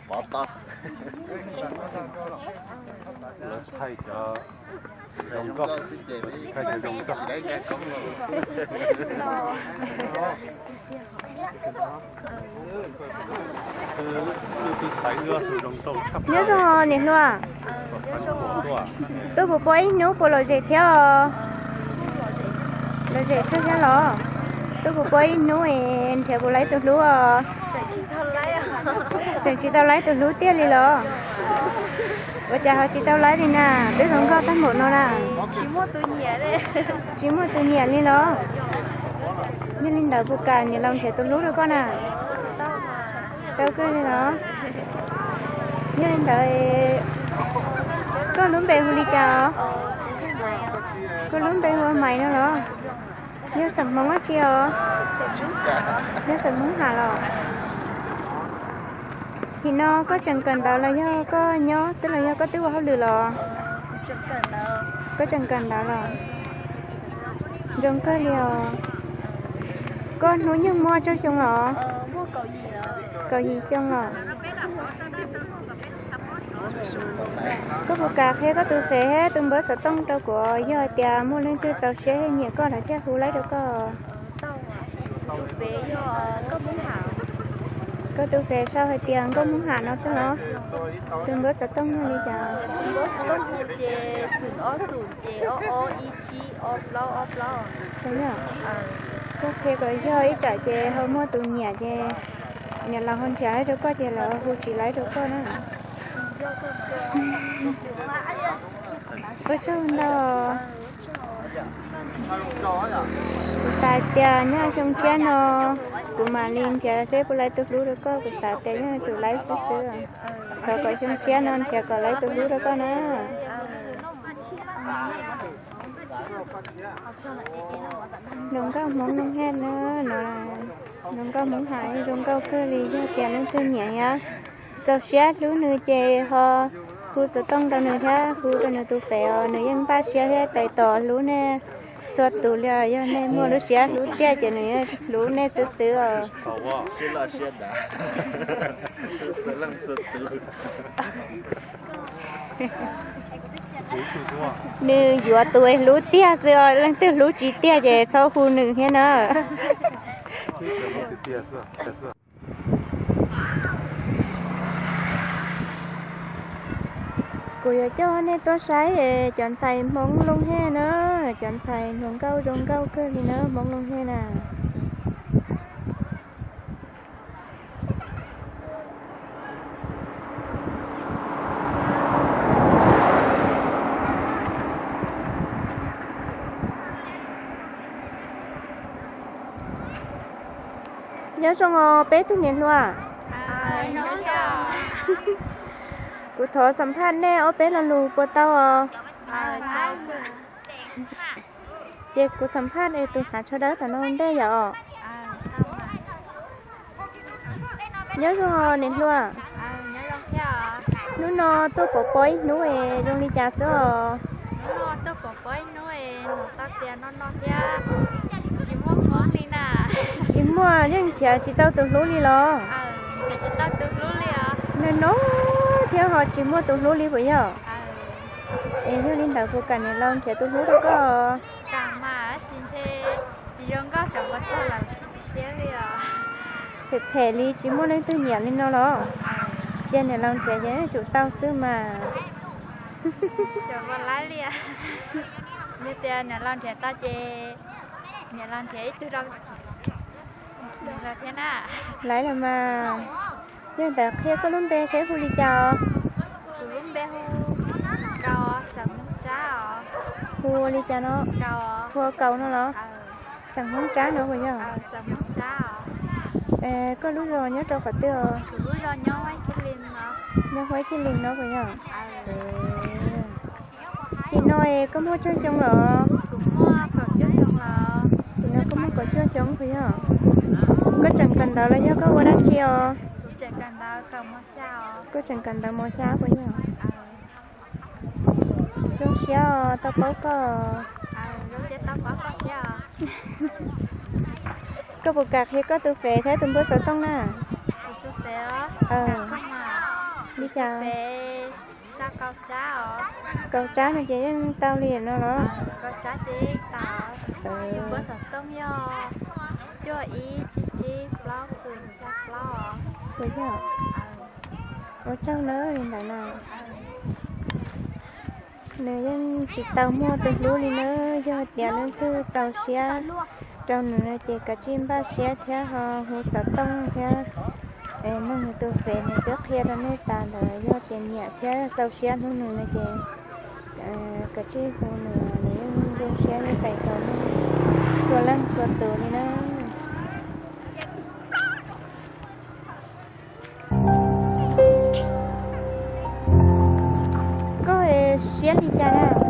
Pov tau. Lawv thaij cov zoo nkauj, thaij cov zoo nkauj. Nyob zoo niam hluas, tuaj puas pom ib hnub puas lom zem thiab os? Lom zem kawg thiab los? Tuaj puas pom ib hnub es nrhiav puas laib tus hlub os? Tseem tsis tau laib tus hlub tiag li los? Ua cas ho tsis tau laib li na? Twb zoo nkauj tag npaum no na. Tsis muaj tus nyiam li los? Yog li ntawd puas kam niam laus nrhiav tus hlub rau koj na? Tau kawg li los? Yog li ntawd koj lub npe hu li cas os? Koj lub npe hu ua Maiv no los? Yog xeem Hmoob dab tsi os? Yog xeem Hmoob Ham los? Tim no koj tseem kawm ntawv los yog koj nyob xwb los yog koj twb ua hauj lwm los? Koj tseem kawm ntawv los? Zoo kawg li os. Koj hnub nyoog muaj tsawg xyoo los? Kaum yim xyoo los? Koj puas kam qhia koj tus fev thiab tus npawb xov tooj rau kuv, yog hais tias muaj leej twg txaus siab thiab nyiam koj lawm thiaj hu laib rau koj? Koj tus fev sau hais tias Nkauj Hmoob Ham no xwb los? Tus npawb xov tooj yog li cas? Koj qhia kom yog ib tsam ces ho muaj tus nyiam ces niam laus ho nrhiav laib rau koj ces lawv hu tsis laib rau koj na. Ua tsaug ntau. Kuv xav tias nyob xyoo tshiab no kuv mam li nrhiav seb puas laib tus hlub rau koj, kuv xav tias nyob tsum laib xwb xwb. Thov kom xyoo tshiab no nrhiav kom laib tus hlub rau koj na. Hluas nkauj Hmoob Looj Hej na, no hluas nkauj Hmoob Ham zoo nkauj kawg li, yog tias leej twg nyiam thiab txaus siab hlub nws ces ho hu xov tooj rau nws thiab hu rau nws tus fev os, nws yeej npaj siab thiab tais tos hlub nej txhua tus li os. Yog nej muaj lub siab hlub tiag ces nws yeej hlub nej xwb xwb os. Nws yuav tus hlub tiag xwb os, leej twg hlub tsis tiag ces txhob hu nws thiab na. Kuv yuav coj nej tuaj saib cov ntxhais Hmoob Looj Hej na, cov ntxhais hluas nkauj zoo nkauj kawg li na, Hmoob Looj Hej na. Nyob zoo os peb tug niam hluas. Kuv thov xam phaj nej ob peb lo lus puas tau os? Ces kuv xam phaj es tus hnav tsho dawb tom no ntej yom. Nyob zoo niam hluas. Hnub no tuaj pov pob ib hnub es zoo li cas xwb os? Tsis muaj, yeej nrhiav tsis tau tus hlub li los? Nws no thiab ho tsis muaj tus hlub li puas yog? Es yog li ntawd puas kam niam laus nrhiav tus hlub rau koj? Phem phem li tsis muaj leej twg nyiam li no los? Cia niam laus nrhiav ces tsum tau xwb mas. Yog tias niam laus nrhiav tau ces niam laus nrhiav ib tug rau lawm na. Laiv los mas. Yog ntawd qhia koj lub npe seb hu li cas os? Kuv lub npe hu Kau, Xeem Hmoob Tsab os. Hu li cas no? Hu ua Kaus no los? Xeem Hmoob Tsab no puas yog? Koj lub zos nyob rau qhov twg os? Nyob Huab Thij Lis no puas yog? Tim no es koj muaj tsawg xyoo los? Tim no koj muaj kaum cuaj xyoo puas yog? Koj tseem kawm ntawv los yog koj ua dab tsi os? Koj tseem kawm ntawv mos xya puas yog? Zoo siab os, tau paub koj. Koj puas kam qhia koj tus fem thiab tus npawb xov tooj na? Li cas? Kaum tsab no ces yeej tau li no los? Puas yog? Ua tsaug nawb li ntawd na. Nws yeej tsis tau muaj tus hlub li nawb, yog tias leej twg txaus siab rau nws no ces kav tsij npaj siab thiab ho hu xov tooj thiab nug nws tus fem nws twb qhia rau nej tas ntawd. Yog tias nyiam thiab txaus siab hlub nws no ces kav tsij hu nws, nws yeej zoo siab yeej tais tau nej txhua leej txhua tus li na. Koj siab li cas na?